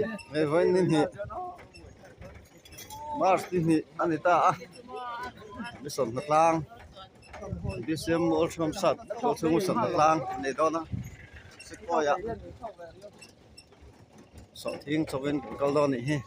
Hei vawiin ni hnih March ni hnih a ni ta a ni sawmhnaw tlang BCM Old Home Sat pawh chhung sawmhnaw tlang a nei dawn a Sepoy ah sawhthing chawin kan kal dawn a nih hi.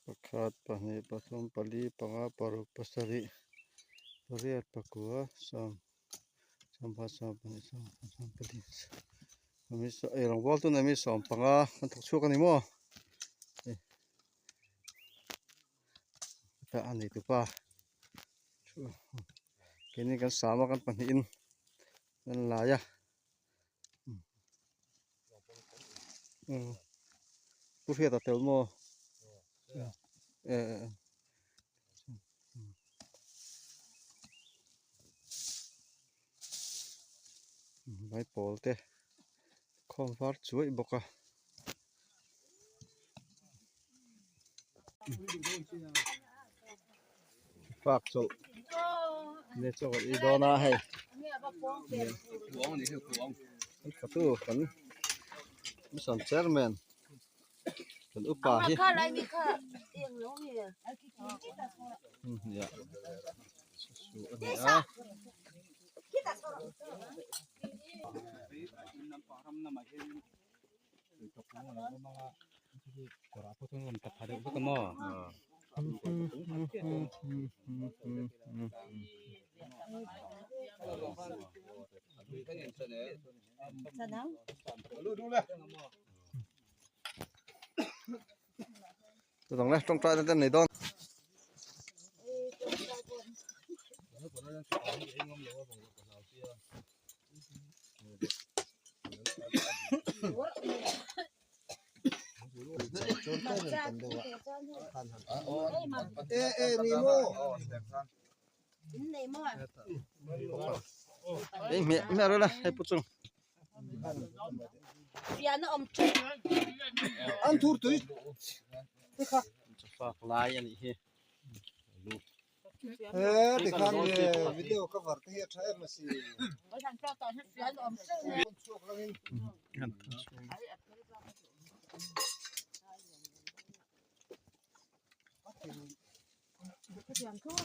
Pakhat pahnih pathum pali panga paruk pasarih pariat pakua sawm sawmpakhat sawmpahnih sawmpathum sawmpali ei rawng bawl tuna mi sawmpanga an thawk chhuak a ni maw a nei tupa keini kan sam a kan pahnihin kan lai a. Pu Hriata tel maw? Maipawl te khawm var chuaih bawk a. Park chawlh ne chaw kan ei dawn a hei tu kan mission chairman kan upa hi a ni a. Chutawng le tawngtai na te an nei dawn. Ei hmeh hmeh rawh la hei pu chung. Chawfak lai a nih hi. He tikhan video cover te hi a tha em a si.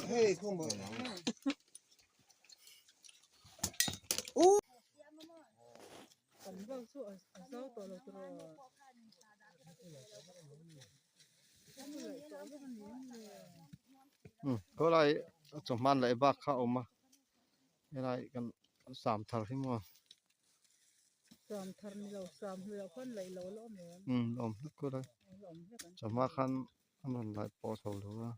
Hei kawng maw. Khawlai chawhman leh bak kha a awm a helai kan sam thar hi maw awm hlek khawlai chawhma khan a rawn laih pawh chho lo a.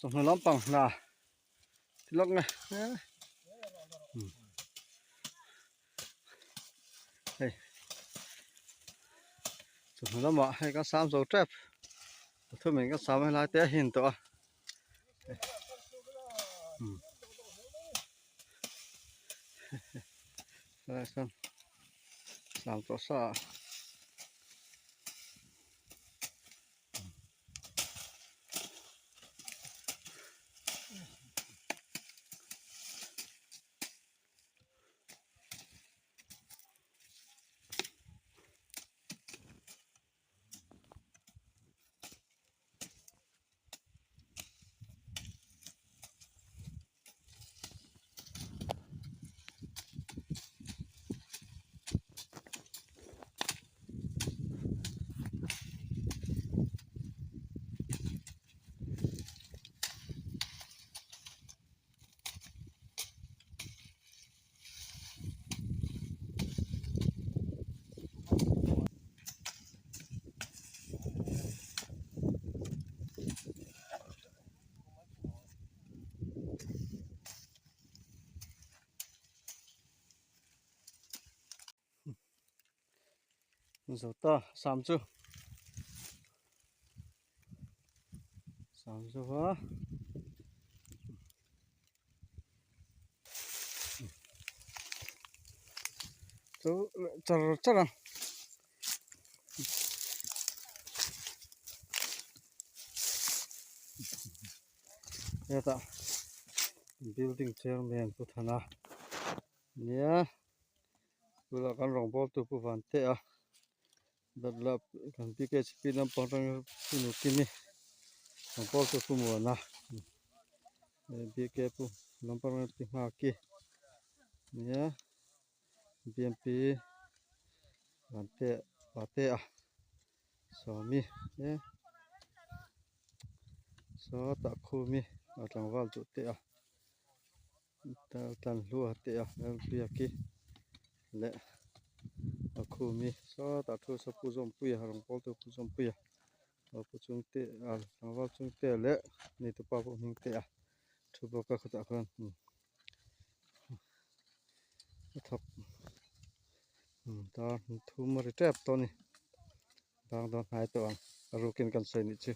Chawhnu lampang hna ti lawk nge hei chawhnu lamah hei kan sam zo tep pathum in kan sam helai te a hin tawh a. Sam tawh sa ah. Zo ta sam chu sam chu va chu char char ang. Hetah building chairman pu Thana nia bulah kan rawngbawltu pu Vantea dawt lah kan PKHP lampang atang pu Nukimi rawngbawltu pu Muana BK pu lampang atang pi Nghaki nia BMP Vantea Patea. Sawmi e sawtah khumi a tlangval duh teh a tlan hlua teh a biaki leh a khumi sawtah thu saw pu zawmpuia rawng pawl tu pu zawmpuia pu chung te a tlangval chung te leh neitu pa pawh hming te a thu bawk a khawtah khan a thawk. Dar thum a ri tep tawh a ni bang dawn hnai tawh ang a rukin kan sawi nih chu.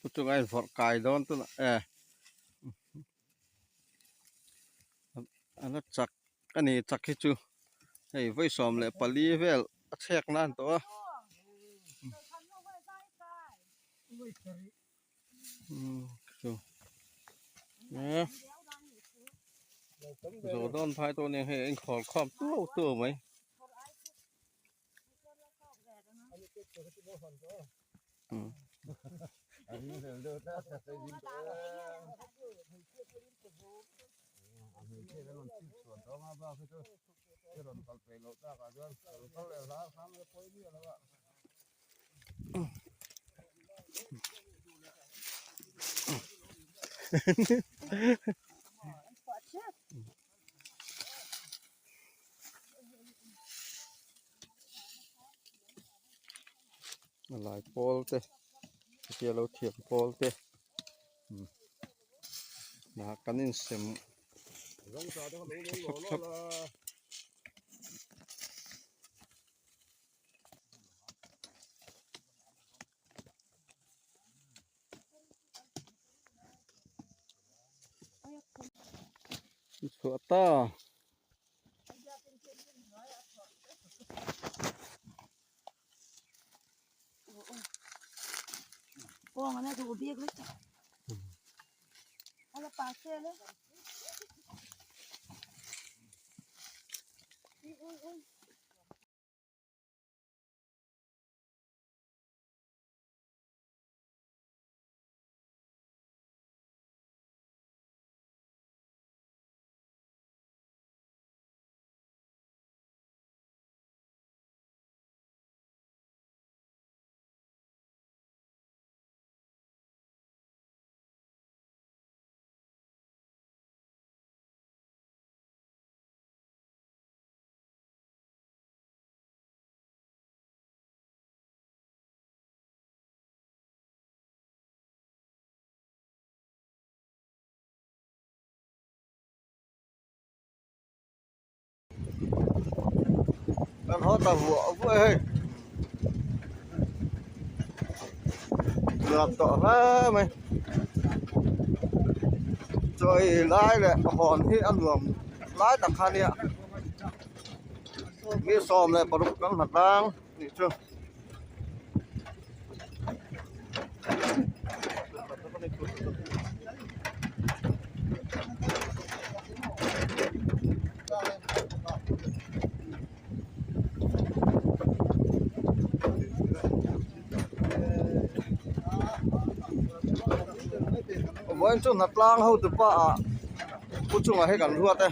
Pu chunga in vawrh kai dawn tunah e a la chak a ni chak hi chu hei vawi 14 vel a chhek nan tawh a. Zo dawn phai tawh nia hei a inkhawl khawm tuau tuau mai. A lai pawl te hetia lo thiam pawl te ah kan insem thlap thlap. Chhuah ta. Kan haw ta vuah vuah e hei nuam tawh hle mai chawi lai leh hawn hi a nuam lai tak kha nia mi 16 kan hlat ang tih chu. Vawiin chu hnatlang hotu pa ah pu chungah hi kan ruat e.